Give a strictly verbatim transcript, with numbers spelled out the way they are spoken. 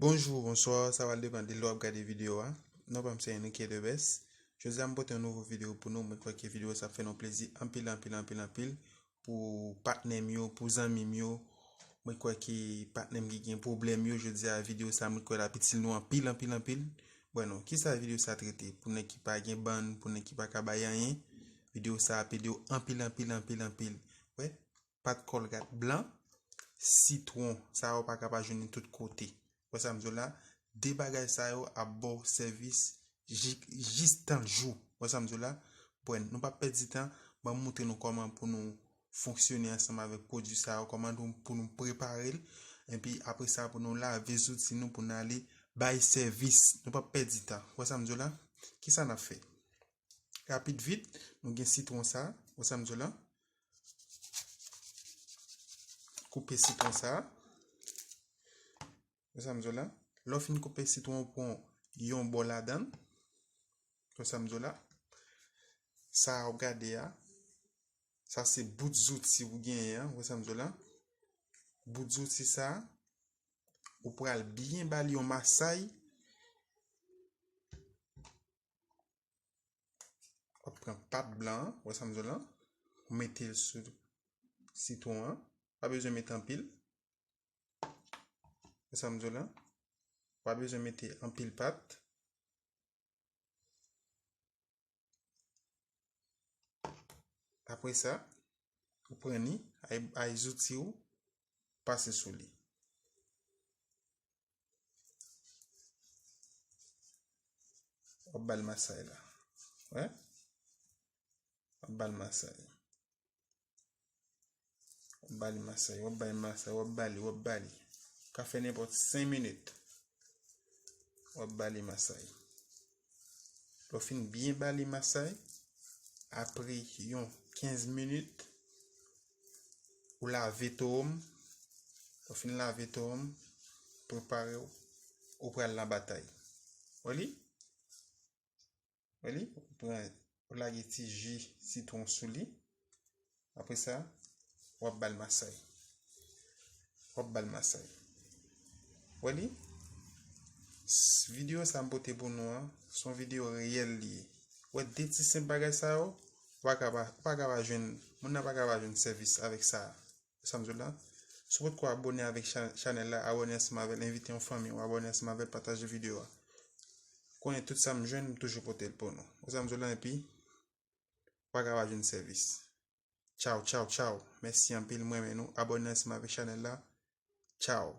Bonjou, bonswa, sa va depann de lè w ap gade videyo a. Non pa m se Enrique Debes. Jodi a m pote yon nouvo videyo pou nou. Mwen kwè ke videyo sa ap fè nou plezi anpil, anpil, anpil, anpil. Pou patnè m yo, pou zanmi m yo. Mwen kwè ke patnè m ki gen pwoblèm yo, jodi a videyo sa mwen kwè l ap itil nou anpil, anpil, anpil. Bwè non, kisa videyo sa trete? Pou nèg ki pa gen bann, pou nèg ki pa ka bay anyen, videyo sa ap ede w anpil, anpil, anpil, anpil. Wè, pat kòlgat blan, sitwon, sa yo pa ka pa jwenn li tout kote. Wè sa m di w la, de bagay sa yo ap ba w sèvis ji-, jis tan jou. Wè sa m di w la, bwè, nou pa pèdi tan, ban m montre nou kòman pou nou fonksyone ansanm avèk pwodui sa yo, kòman nou, pou nou prepare l, epi apre sa pou nou lave zouti nou pou n ale bay sèvis. Nou pa pèdi tan. Wè sa m di w la? Kisa n ap fè? Rapid vit, nou gen sitwon sa, wè sa m di w la? Koupe sitwon sa, wè sa m di w la? Lè w fin koupe sitwon, ou pran yon bò ladan l, wè sa m di w la? Sa a w gade a, sa se bout zouti ou genyen an, wè sa m di w la? Bout zouti sa, ou pral byen ba li yon masay. W ap pran pat blan an, wè sa m di w la? Ou mete l sou sitwon an. Pa bezwen mete anpil. Wè sa m di w la? Pa bezwen mete anpil pat. Apre sa, ou pran li, ay, ay zouti w, pase sou li. W ap ba l masay la. Wè? W ap ba l masay. W ap ba li masay, w ap ba li masay, w ap ba li, w ap ba li. Ou ka fè nenpòt senk minit. W ap ba li masay. Lè w fin byen ba li masay, apre yon kenz minit, ou lave towo m. Lè w fin lave towo m, prepare w, ou pral nan batay. Wè li? Wè li? Ou pran, ou lage ti ji sitwon sou li. Apre sa, w ap ba l masay. W ap ba l masay. Wè li? S-, videyo sa m pote pou nou an, se yon videyo reyèl li ye. Wè de ti senp bagay sa yo, ou pa ka pa, ou pa ka pa jwenn, moun nan pa ka pa jwenn sèvis avèk sa. Wè sa m di w la? Si w potko abòne avèk cha-, chanèl la, abòne ansanm avè l, envite yon fanmi w, abòne ansanm avè l, pataje videyo a. Konnen tout sa m jwenn, m toujou pote l pou nou. Wè sa m di w la, epi, w pa ka pa jwenn sèvis. Tchaw, tchaw, tchaw. Mèsi anpil, m renmen nou. Abòne ansanm avèk chanèl la. Tchaw.